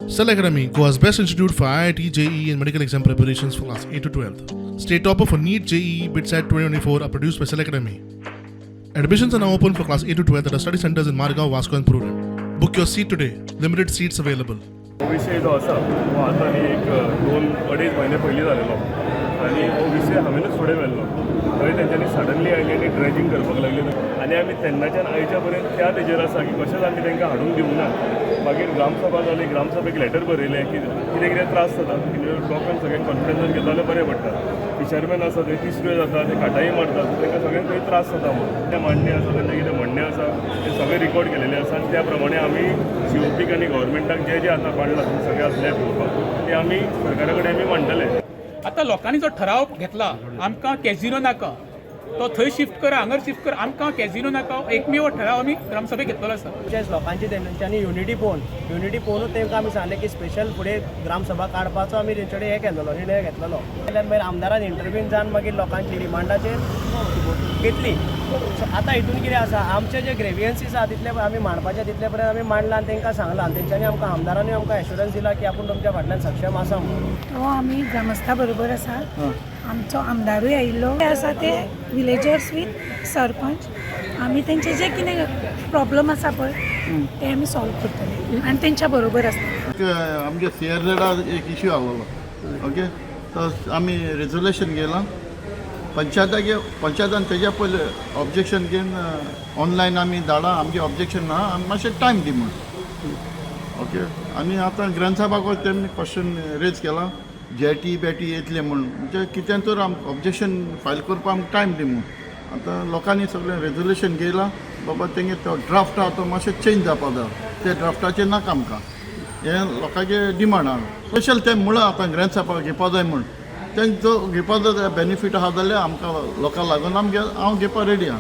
Cell Academy, Goa's best institute for IIT, JEE, and medical exam preparations for class 8 to 12. State topper for NEET, JEE, BITSAT 2024 are produced by Cell Academy. Admissions are now open for class 8 to 12 at our study centers in Margao, Vasco, and Prudent. Book your seat today. Limited seats available. हो विशय जो आसा हो आतां न्ही एक दोन अडेज म्हयने पयलीं जालेलो आनी हो विशय हांवेनूच फुडें व्हेल्लो. थंय तेंच्यांनी सडनली आयली आनी ड्रेजींग करपाक लागली आनी आमी तेन्नाच्यान आयच्या पर्यंत त्या तेजेर आसा की कशेंच आमी तांकां हाडून दिवंक ना. मागीर ग्रामसभा जाली, ग्रामसभेक लेटर बरयलें की कितें कितें त्रास जाता, कितें लोकांक सगळ्यांक कॉन्फिडन्सान घेतलो जाल्यार बरें पडटा. फिशरमॅन आसा, थंय तिसऱ्यो जाता, ते काटाई मारतात, तांकां सगळ्यांक थंय त्रास जाता म्हणून. तें मांडणें आसा, तेंचें कितें म्हणणें आसा तें सगळें रिकॉर्ड केलेलें आसा आनी त्या प्रमाणे आमी सीओपीक आनी गव्हर्मेंटाक जे जे आतां मांडलां तुमी सगळें आसलें पळोवपाक, ते आमी सरकारा कडेन आमी मांडटले. आतां लोकांनी जो ठराव घेतला, आमकां कॅझिनो नाका, तो थंय शिफ्ट करा, हांगर शिफ्ट करा, आमकां कॅझिनो नाका, एकमेव ठराव आमी ग्रामसभेक घेतलेलो आसा. तशेंच लोकांची तेंच्यांनी युनिटी पळोवनूच तांकां आमी सांगलें की स्पेशल फुडें ग्रामसभा काडपाचो आमी तेंचे कडेन हें केलेलो, निर्णय घेतलेलो. जाल्यार मागीर आमदारान इंटरवीन जावन मागीर लोकांची डिमांडाचेर घेतली. सो आतां हितून कितें आसा, आमचे जे ग्रेवियन्सीस आसा तितले आमी मांडपाचे तितले पर्यंत आमी मांडला आनी तांकां सांगलां आनी तेंच्यांनी आमकां, आमदारांनी आमकां एश्युरन्स दिला की आपूण तुमच्या फाटल्यान सक्षम आसा म्हणून. तो आमी ग्रामस्था बरोबर आसा. आमचो आमदारूय आयिल्लो. ते आसा ते विलेजर्स वीथ सरपंच, आमी तेंचे जे कितें प्रॉब्लम आसा पळय ते आमी सॉल्व करतले आनी तेंच्या बरोबर आसतले. एक आमगे सीआरझेडा एक इश्यू आसलेलो, ओके, तो आमी रेजोल्युशन घेयलां पंचायतागे. पंचायतान तेज्या पयले ऑब्जेक्शन घेवन ऑनलायन आमी धाडा, आमगे ऑब्जेक्शन ना, आमी मातशें टायम दी म्हूण, ओके. आनी आतां ग्रामसभाक तेमी क्वेश्चन रेज केला, जेटी बेटी येतले म्हूण, म्हणजे कितें तर आमकां ऑब्जेक्शन फायल करपाक आमकां टायम दी म्हूण. आतां लोकांनी सगळें रेजोल्युशन घेयलां, बाबा तेंगे तो ड्राफ्ट आहा तो मातशें चेंज जावपा जाय, ते ड्राफ्टाचेर नाका आमकां, हें लोकांचे डिमांड आहा. स्पेशल ते मुळां आतां ग्रामसभा घेवपा जाय म्हूण, तेंचो घेवपा जाय, बेनिफीट आहा जाल्यार आमकां लोकांक लागून आमगे हांव घेवपा रेडी आहा.